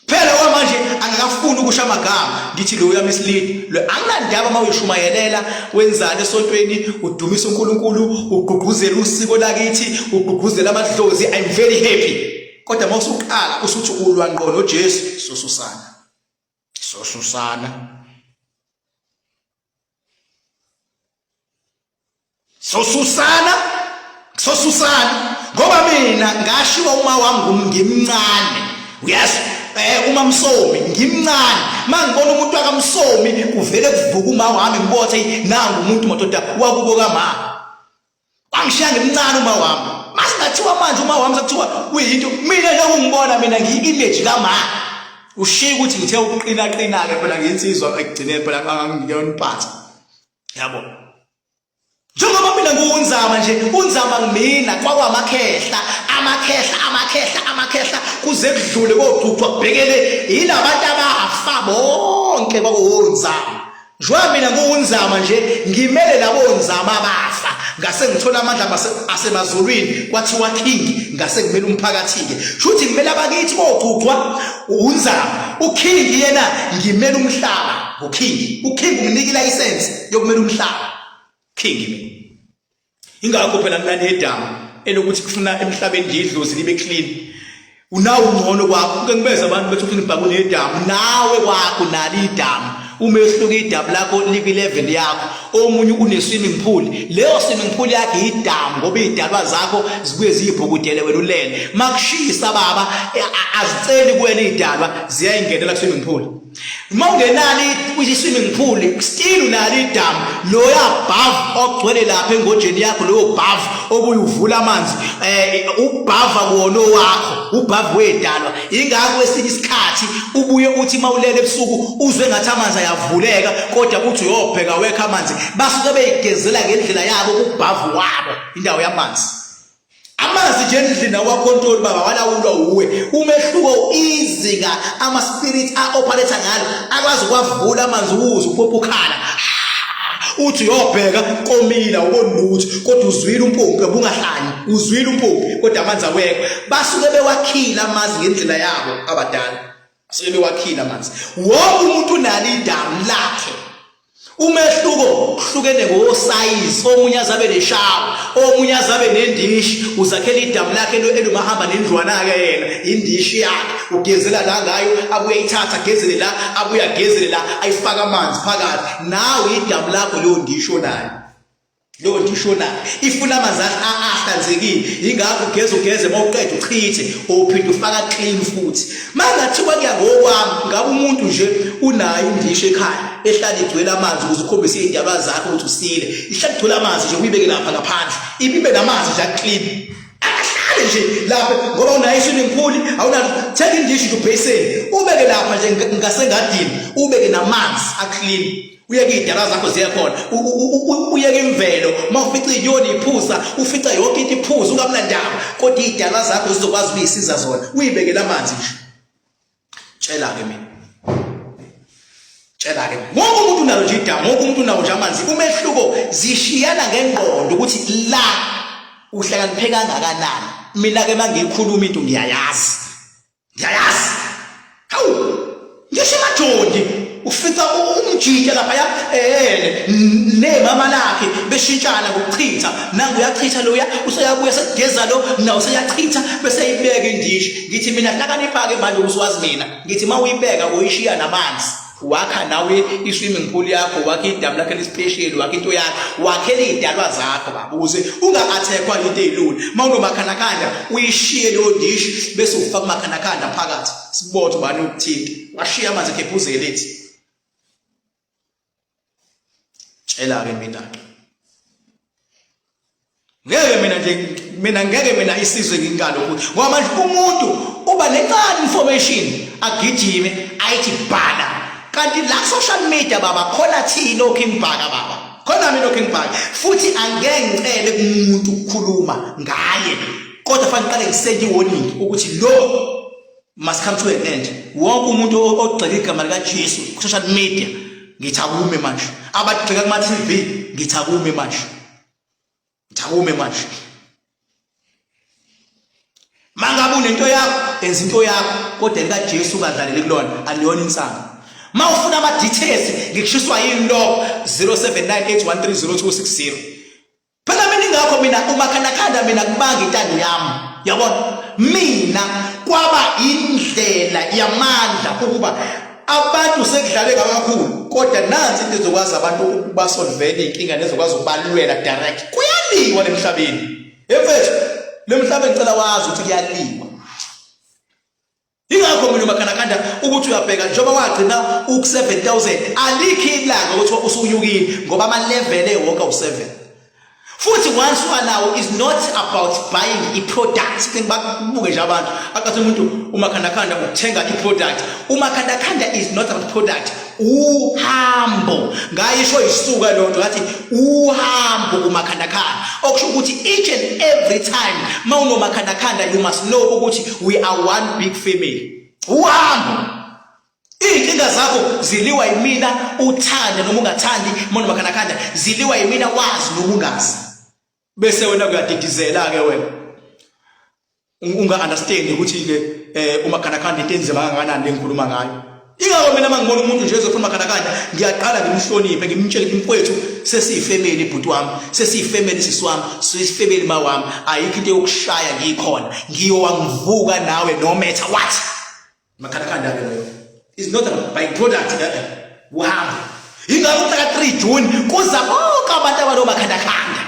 Phela kwamanje angakafuni ukusho amagama ngithi lo uyamislead lo anginandaba uma uyishumayelela wenzani esontweni udumisa uNkulunkulu ugqugquzela usiko lakithi ugqugquzela amadlozi I'm very happy kodwa uma usuqala usuthi ulwa ngqo noJesu sosusana sosusana Sosusana sosusana ngoba mina ngashiwa uma wami ngimncane yes eh uma msomi ngimncane mangibona umuntu akamsomi kuvele kuvuka uma wami ngibothe nangu umuntu madoda wakubo kama wangishiya ngimncane uma wami masingathiwa manje uma wami sekuthiwa kuyinto mina nje ungibona mina ngiyi-image kama ushiya ukuthi ngithe ukuqina qina ke phela ngiyinsizwa ekugcineni phela ngangiyoniphatha yabo njengoba mina ngiwunzama nje unzama ngimina kwakwamakhehla amakhehla amakhehla amakhehla kuze kudlule kogqugqwa kubhekele yilabantu abafa bonke kwakuwunzama njengoba mina ngiwunzama nje ngimele labo nzama abafa ngase ngithola amandla asemazulwini kwathiwa king ngase ngimele umphakathi-ke shuthi ngimele abakithi kogqugqwa unzama uking yena ngimele umhlaba nguking uking unginika ilayisensi yokumela umhlaba king mina ingakho phela mina nedamu elokuthi kufuna emhlabeni nje idlozi libe clean unawo ungcono kwakho ke ngibeza abantu bethi ufuna ibhaku nedamu nawe kwakho nali idamu umehluko idamu lakho likwi level yakho omunye une swimming pool leyo swimming pool yakhe idamu ngoba idalwa zakho zibuye ziyibhukudele wena ulele makushisa baba aziceli kuwena idalwa ziyayingenela ku swimming pool Uma ungenalo i-swimming pool still unalo idamu loya bhavu ogcwele lapha engojeni yakho loyo bhavu obuye uvula amanzi eh ubhava kuwona owakho ubhavu wedalwa ingakho kwesinye isikhathi ubuye uthi mawulele ebusuku uzwe ngathi amanzi ayavuleka kodwa uthi uyobheka wekho amanzi basuke beyigezela ngendlela yabo kubhavu wabo indawo yamanzi Amanzi nje endlini awakhontoli baba walawulwa uwe. Umehluko izinga ama spirit a operate ngalo akwazi ukwavula amanzi uwuze uphupha ukhala. Uthi uyobheka komila ubona lutho kodwa uzwile umpompi ubungahlanyi uzwile umpompi kodwa amanzi awekho. Basuke bewakhila amanzi ngendlela yabo abadala. Basuke bewakhila amanzi. Wonke umuntu unalo idamu lakhe. Umehluko kuhlukene ngosayizi omunye azabe neshawa omunye azabe nendishi uzakhela idamu lakhe elumahamba nendlwana-ke yena indishi yakhe ugezela la ngayo abuye ayithatha agezele la abuye agezele la ayifake amanzi phakathi nawe idamu lakho leyo ndishi onayo leyo nto ishonayo ifuna amanzi ahlanzekile yingakho ugeze ugeze uma uqeda uchithe uphinde ufaka clean futhi mangathiwa kuya ngokwami ngabe umuntu nje unayo indishi ekhaya ehlala igcwele amanzi ukuze ukhombise iy'ndaba zakho ukuthi usile ihlala igcwele amanzi nje uyibeke lapha ngaphandle ibibe namanzi nje aclean akahlale nje lapha ngoba unayo i-swimming pool awunayo thenga indishi nje ubheyiseni ubeke lapha nje ngasengadini ubeke namanzi aclean. Uyeke iy'dalwa zakho ziye khona, uyeke imvelo. Uma ufica iy'nyoni iphuza, ufica yonke into iphuza, ungamnandaba, kodwa iy'dalwa zakho zizokwazi ukuyisiza zona, uyibekele amanzi nje. Tshela-ke mina, tshela-ke wonke umuntu unalo nje idamu, wonke umuntu unawo nje amanzi. Umehluko zishiyana ngengqondo ukuthi la uhlakaniphe kangakanani. Mina-ke uma ngiyikhuluma into ngiyayazi, ngiyayazi. Hawu, ngisho emajondi ufica umjita laphaya nemama lakhe beshintshana ngokuchitha, nangu uyachitha loya useyabuya sekugeza lo nawo useyachitha bese eyibeka indishi. Ngithi mina hlakanipha-ke manje usuwazi mina, ngithi uma uyibeka uyishiya namanzi, wakha nawe i-swimming pool yakho, wakha idamu lakho elispesheli, wakha into yakho, wakhela iy'dalwa zakho baba, ukuze unga-athekwa into ey'lula. Uma unomakhanakhanda uyishiye leyo ndishi bese ufaka umakhanakhanda phakathi, sibothe ubani ukuthinta, washiya amanzi ekhephuzele ethi. Tshela-ke mina ngeke mina nje, mina ngeke mina isizwe ngingalo futhi, ngoba manje umuntu uba nencane information agijime ayithi bhala, kanti la social media baba khona thina oKing Bhaka baba, khona mina oKing Bhaka, futhi angeke ngicele kumuntu ukukhuluma ngaye, kodwa fanele ngiqale ngisende i-warning ukuthi lo must come to an end. Wonke umuntu ogxeka igama likaJesu ku social media ngithi akume manje, abagxeka kuma TV ngithi akume manje, ngithi akume manje. Mangabe unento yakho enza into yakho, kodwa likaJesu ungadlaleli kulona, aliyona insangu. Ma ufuna ama details ngikushiswa yini lokho 0798130260. Phela mina ingakho mina umakhanakhanda mina kubanga intando yami, yabona mina kwaba indlela yamandla ukuba abantu sekudlalwe kakhulu, kodwa nansi into ezokwazi abantu ukubasolvela iy'nkinga nezokwazi ukubalwela direct. Kuyaliwa lemhlabeni emfethu, lemhlabeni ngicela wazi ukuthi kuyaliwa. Ingakho mina uMakhanakanda ukuthi uyabheka njengoba wagcina uku-7000 alikho ilanga ukuthi usunyukile, ngoba ama-level ewonke awu-7. Futhi once wanawo is not about buying i-product. Ke ngibabuke nje abantu akathi umuntu uMakhandakhanda ukuthenga i-product. UMakhandakhanda is not about product, uhambo. Ngayisho isuka leyo nto, ngathi uhambo uMakhandakhanda, okusho ukuthi each and every time mawunoMakhandakhanda you must know ukuthi we are one big family. Uhambo, iy'nkinga zakho ziliwa yimina, uthande noma ungathandi, mawunoMakhandakhanda ziliwa yimina, wazi noma ungazi, bese wena kuyadidizela-ke wena unga-understand ukuthi-ke uMakhandakhanda into enzima kangakanani lengikhuluma ngayo. Ingakho mina uma ngibona umuntu nje ezofuna uMakhandakhanda ngiyaqala ngimhloniphe, ngimtshele mfowethu sesiyifamily bhuti wami, sesiyifamily sisi wami, sesiyifamily ma wami, ayikho into yokushaya ngikhona, ngiyowangivuka nawe no matter what. Makhandakhanda ke loyo is not a by product, uhambo. Ingakho mhla ka-3 June kuza bonke abantu abanomakhandakhanda,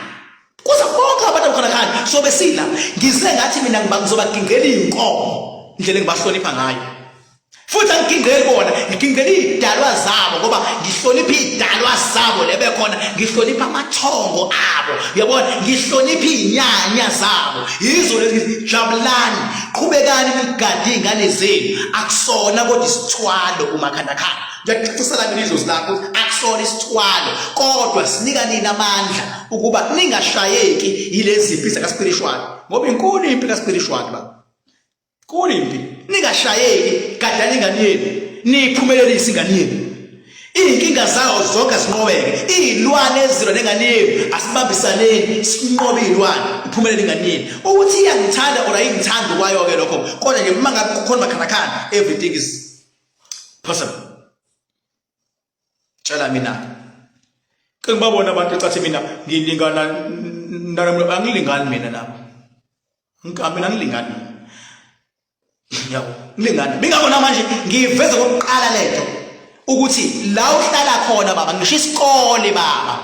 kuza bonke abantu abakhandakhanda, so besila ngize ngathi mina ngizobagingqela iy'nkomo indlela engibahlonipha ngayo, futhi angigingqeli bona, ngigingqela iy'dalwa zabo, ngoba ngihlonipha iy'dalwa zabo lebe khona, ngihlonipha amathongo abo, uyabona, ngihlonipha iy'nyanya zabo. Yizo lezi, jabulani, qhubekani nigade iy'ngane zenu. Akusona kodwa isithwalo uMakhandakhanda, ngiyakucacisela mina idlozi lakho ukuthi akusona isithwalo, kodwa sinika nina amandla ukuba ningashayeki yilezi mpi zaka-spiritual, ngoba inkulu impi ka-spiritual baba, nkulu impi. Ningashayeki, gadani ingane yenu, niyiphumelelise ingane yenu, iy'nkinga zawo zonke zinqobeke. Iy'lwane ezilwa nengane yenu asibambisaneni sinqobe iy'lwane, iphumelele ingane yenu. Ukuthi iyangithanda or ayingithandi kwayo-ke lokho, kodwa nje uma ngabe kukhona uMakhandakhanda everything is possible. Tshela mina ke ngibabona abantu ecathi mina ngilingana nalabo, angilingani mina nabo, mina angilingani, yabo, ngilingani. Bingakho manje ngiveze kokuqala lento ukuthi la uhlala khona baba, ngisho isikole baba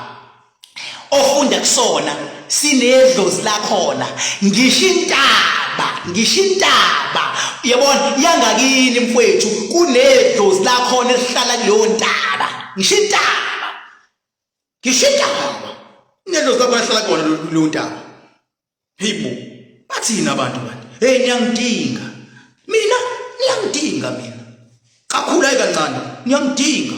ofunda kusona sinedlozi lakhona, ngisho intaba, ngisho intaba yabona yangakini mfowethu kunedlozi lakhona elihlala kuleyo ntaba, ngisho intaba, ngisho intaba inedlozi lakhona lihlala kuyona leyo ntaba. Hey bo, bathini abantu kanti? Hey, niyangidinga mina, niyangidinga mina kakhulu, hayi kancane, niyangidinga.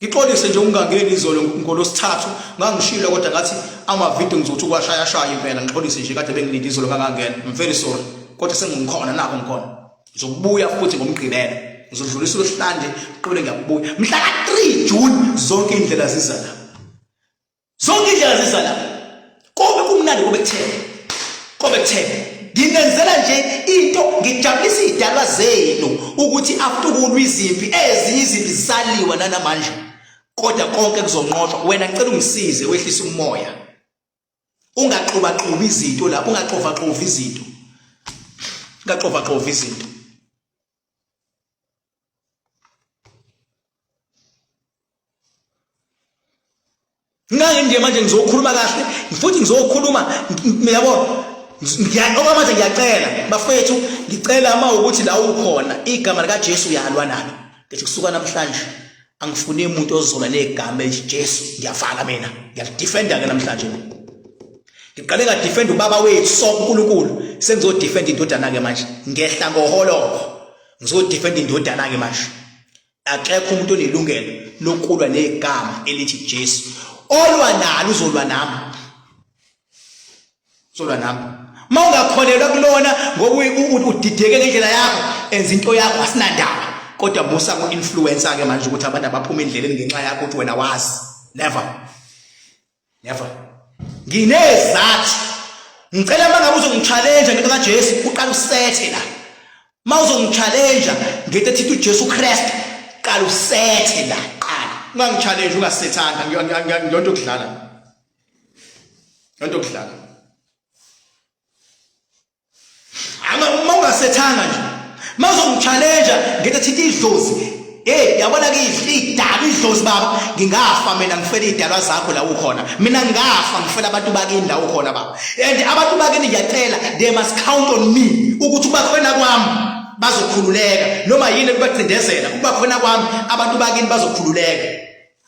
Ngixolise nje ukungangeni izolo ngolosithathu ngangishilo kodwa ngathi amavidiyo ngizothi ukwashayashaya impela ngixolise nje kade bengilinde izolo ngangangena. I'm very sorry. Kodwa sengikhona nakho ngikhona. Ngizobuya futhi ngomgqibelo. Ngizodlulisa uLwesihlanu ngiqhubele ngiyabuya. Mhla ka-3 June zonke indlela ziza la. Zonke indlela ziza la. Kobe kumnandi kobe kuthele. Kobe kuthele. Nginenzela nje into ngijabulisa izidalwa zenu ukuthi after ukulwa izimpi ezinye izimpi zisaliwa nanamanje. Kodwa konke kuzonqotshwa. Wena ngicela ungisize wehlise umoya. Ungaxubaxubi izinto la, ungaxovaxovi izinto. Ungaxovaxovi izinto. Ngangi nje manje ngizokhuluma kahle futhi ngizokhuluma yabo okwamanje ngiyacela bafethu ngicela uma ukuthi la ukhona igama likaJesu uyalwa nalo ngithi kusuka namhlanje angifuni umuntu ozolwa negama elithi Jesu ngiyavala mina ngiyalidefenda ke namhlanje ngiqale ngadefenda ubaba wethu sonke uNkulunkulu sengizodefenda indodana ke manje ngehla ngoholoko ngizodefenda indodana ke manje Akekho umuntu onelungelo lokulwa negama elithi Jesu. Olwa nalo uzolwa nami. Uzolwa nami. Uma ungakholelwa kulona ngoba udideke ngendlela yakho, enza into yakho asinandaba. Kodwa musa ku-influencer ke manje ukuthi abantu abaphuma endleleni ngenxa yakho ukuthi wena wazi. Never. Never. Nginezathi. Ngicela uma ngabe uzongichallenge ngento kaJesu uqala usethe la. Uma uzongichallenge ngento ethinta uJesu Kristu qala usethe la qala. Ungangichallenge ungasethanga ngiyonto okudlala. Ngiyonto okudlala. Uma ungasethanga nje uma uzongichallenge ngento ethinta idlozi Hey yabona ke idalwa idlozi baba ngingafa mina ngifela idalwa zakho la ukhona mina ngingafa ngifela abantu bakini la ukhona baba and abantu bakini ngiyacela they must count on me ukuthi ubakhona kwami bazokhululeka noma yini kubacindezela ukuba khona kwami abantu bakini bazokhululeka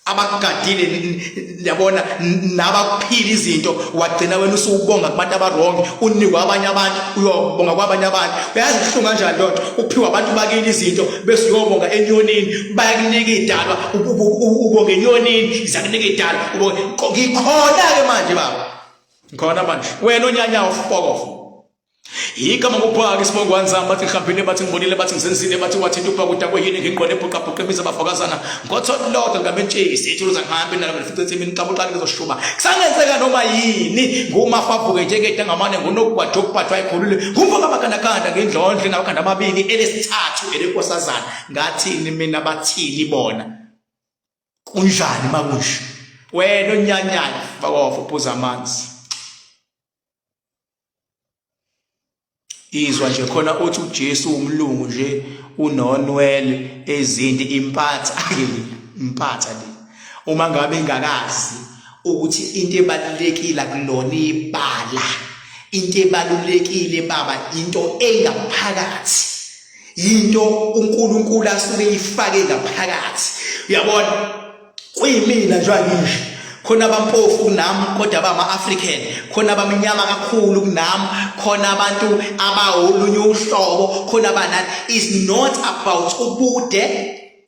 abakugadile yabona nabakuphila izinto wagcina wena usubonga kubantu abarong unikwa abanye abantu uyobonga kwabanye abantu uyazi kuhlungu kanjani lonto uphiwa abantu bakini izinto bese uyobonga enyonini bayakunika idalwa ubonga enyonini izakunika idalwa ubonga ngikhona ke manje baba ngikhona manje wena onyanyawo fokofo Igama ngubhaka isibongwane sami bathi ngihambile bathi ngibonile bathi ngizenzile bathi wathinta ubhaka udakwe yini ngingqone ebhuqabhuqa imizi abafokazana ngothotlodo ngamentshisi ithuluza ngihambe nalo ngifice ensimini xabuxake ngizoshuba kusangenzeka noma yini ngumafavuke njengedangamane ngunogwaja okubhathwa ekhulule ngumfo kamakandakanda ngendlondle namakhanda amabili elesithathu elenkosazana ngathini mina bathini bona kunjani makunje wena onyanyayo bakofa uphuza amanzi Izwa nje khona othi uJesu umlungu nje unonwele ezinti impatha ke le impatha le uma ngabe ingakazi ukuthi into ebalulekile akulona ibala into ebalulekile baba into engaphakathi into uNkulunkulu asuke ifake ngaphakathi uyabona Kuyimina nje angisho khona abampofu kunami kodwa abama-african khona abamnyama kakhulu kunami khona abantu abawolunye uhlobo khona abanani is not about ubude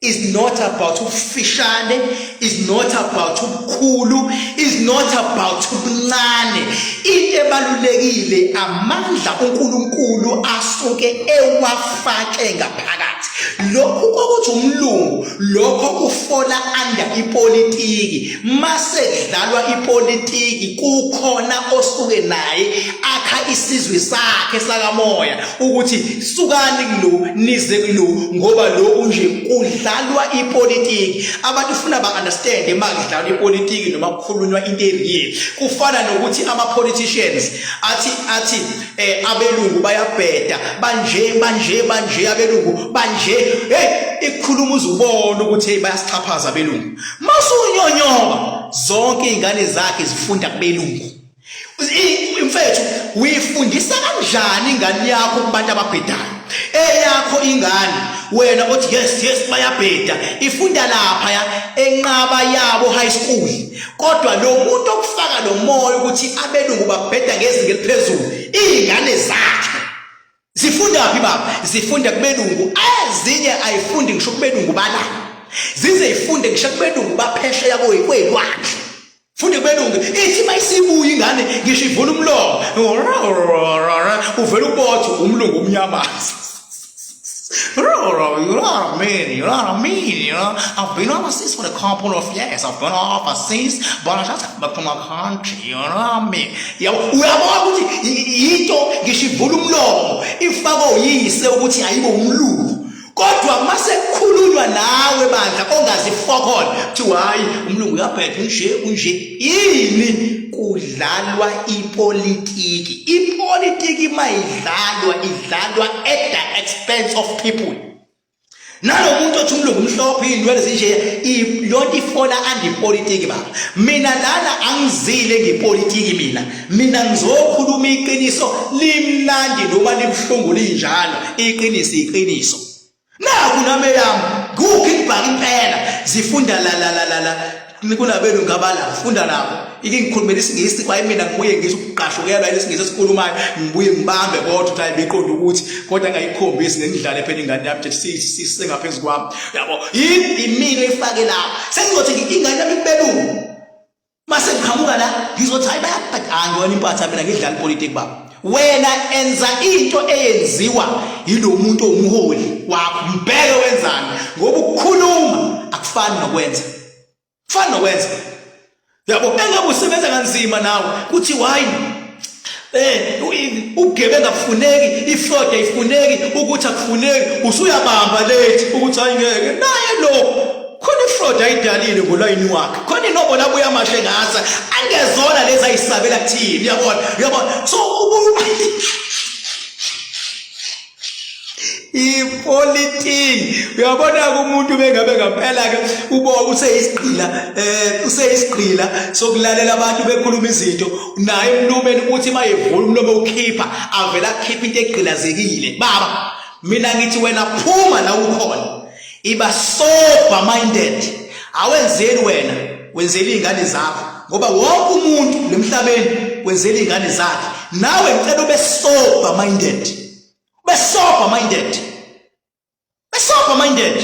is not about ubufishane is not about ubukhulu is not about ubuncane into ebalulekile amandla uNkulunkulu asuke ewafake ngaphakathi lokhu kokuthi umlungu lokho kufola under ipolitiki mase kudlalwa ipolitiki kukhona osuke naye akha isizwe sakhe sakamoya ukuthi sukani kulo nize kulo ngoba lo unje kudlalwa ipolitiki abantu funa ba understand uma kudlalwa ipolitiki noma kukhulunywa into ereal kufana nokuthi ama politicians athi athi eh abelungu bayabheda banje banje banje abelungu banje hey ikhuluma uzubona ukuthi hey bayasixhaphaza abelungu masunyonyoba zonke izingane zakhe zifunda kubelungu imfethu uyifundisa kanjani ingane yakho kubantu ababhedayo eyakho ingane wena othi yes yes bayabheda ifunda lapha ya enqaba yabo high school Kodwa lo muntu okufaka lo moya ukuthi abelungu babheda ngezinga eliphezulu, izingane zakhe zifunda phi baba? Zifunda kubelungu, ezinye ayifundi ngisho kubelungu bala. Zize ifunde ngisho kubelungu baphesheya kwelwandle. Funde kubelungu ithi mayisibuya ingane ngisho ivula umlomo uvela ubotho umlungu omnyama. You know what I mean? You know what I mean? You know, I've been overseas for a couple of years. I've been overseas, but I just come back to my country. You know what I mean? Yabo, uyabona ukuthi yinto ngisho ivula umlomo ifakwe uyise ukuthi ayibe umlungu. Kodwa mase kukhulunywa nawe bandla ongazi fokol kuthiwa hayi umlungu uyabhedha unje unje yini kudlalwa ipolitiki ipolitiki mayidlalwa idlalwa at the expense of people nalomuntu othi umlungu umhlophe iy'nwele zinje yonke ifola andipolitiki baba mina lana angizile ngepolitiki mina mina ngizokhuluma iqiniso limnandi noma libuhlungu linjalo iqiniso iqiniso naku nami eyami kukho ibhaka impela zifunda la la la la la kunabelungu ngabala funda nabo ike ngikhulumela isingisi kwaye mina ngibuye ngisho ukuqashukelwa isingisi esikhulumayo ngibuye ngibambe kodwa ukuthi hayi beqonda ukuthi kodwa ngayikhombisi ngengidlale phela ingane yami nje sisengaphezu kwami yabo yini imina ifake lapha sengizothi ingane yami kubelungu Mase ngiqhamuka la ngizothi hayi bayabhada angiyona impatha mina ngidlala ipolitiki baba. Wena enza into eyenziwa yilomuntu owumholi wakho mbheke wenzani ngoba ukukhuluma akufani nokwenza. Kufani nokwenza. Yabo engabe usebenza kanzima nawe kuthi why Eh ubugebengu akufuneki, ifraud ayifuneki, ukuthi akufuneki, usuyabamba late ukuthi ayingeke. Naye lo khona ifraud ayidalile ngolayini wakhe. Khona inobo labuya amashe ngaza angezona lezi ayisabela kuthini, uyabona? Uyabona? So ipolitiki uyabona ke umuntu bengabe ngempela ke uboka useyisigqila eh useyisigqila sokulalela abantu bekhuluma izinto naye emlumeni uthi mayevula umlomo ukhipha avela akhipha into egqilazekile baba mina ngithi wena phuma la ukhona iba sober minded awenzeli wena wenzela izingane zakho ngoba wonke umuntu lemhlabeni wenzela izingane zakhe nawe ngicela ube sober minded Be sober minded. Be sober minded.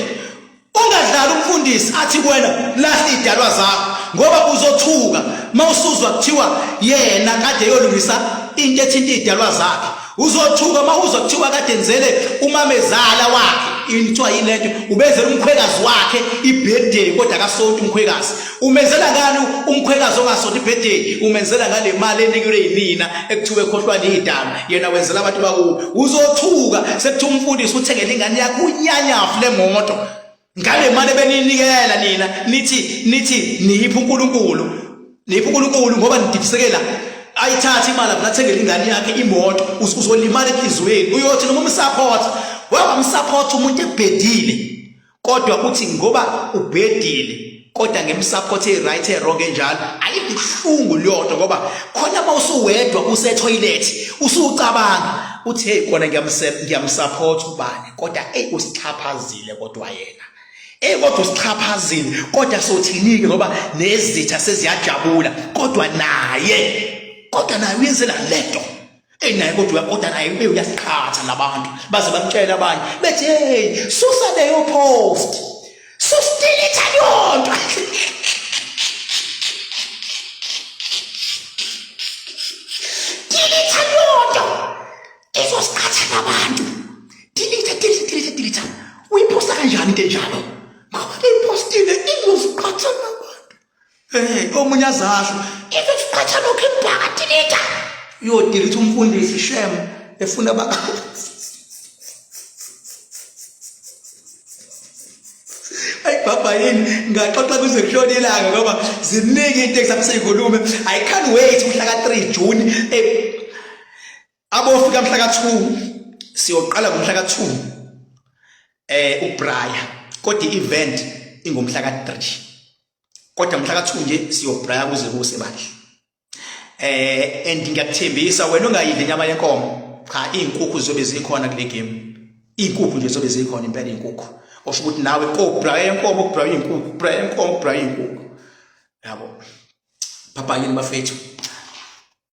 Ungadlali umfundisi athi kuwena lahla idalwa zakho ngoba uzothuka mawusuzwa kuthiwa yena kade yolungisa into ethinta idalwa zakhe. Uzothuka mawuzwa kuthiwa kade enzele umamezala wakhe inthiwa yini lento ubenzela umkhwekazi wakhe ibirthday kodwa akasonto umkhwekazi Umenzela ngani umkhwekazi ongasonto ibirthday? Umenzela ngale mali enikelwe yinina ekuthiwe khohlwani idama. Yena wenzela abantu bakubo. Uzothuka sekuthiwa umfundisi uthengele ingane yakho unyanyafu lemoto. Ngale mali ebeninikela nina nithi nithi niyipha uNkulunkulu. Niyipha uNkulunkulu ngoba nididisekela ayithathe imali avula athengele ingane yakhe imoto uzolimala enhliziyweni uyothi noma umsupport waba msupport umuntu ebhedile Kodwa uthi ngoba ubhedile kodwa ngemsupport e-right e-wrong enjalo ayikubuhlungu leyonto ngoba khona uma usuwedwa use-toilet usucabanga uthi hey kona ngiyamsupport ubani kodwa eyi usixhaphazile kodwa yena eyi kodwa usixhaphazile kodwa sothini-ke ngoba nezitha seziyajabula kodwa naye kodwa naye uyenzela lento Eyi naye kodwa kodwa naye ube uyasiqhatha nabantu baze bamtshela abanye bethi hey susa leyo post sustilitha yonto dilitha yonto izosiqhatha nabantu dilitha dilitha dilitha dilitha uyiphosta kanjani into enjalo ngoba ipostile izosiqhatha nabantu Hey, omunye azasho if isiqhatha lokho imbhaka dilita. Uyodilitha umfundisi shem efuna ba Ayi baba yini ngaxoxa kuze kushone ilanga ngoba ziningi into ekusabe seyikhulume. I can't wait umhla ka 3 June. Eh abofika mhla ka 2 siyoqala ngomhla ka 2 eh uBraya kodwa i-event ingomhla ka 3 kodwa mhla ka-2 nje siyobraya kuze kuse bandla eh and ngiyakuthembisa wena ungayidli inyama yenkomo cha izinkukhu zizobe zikhona kule game izinkukhu nje zizobe zikhona impela izinkukhu osho ukuthi nawe kobraya yenkomo kubraya izinkukhu braya yenkomo braya izinkukhu yabo phapha yini bafethu.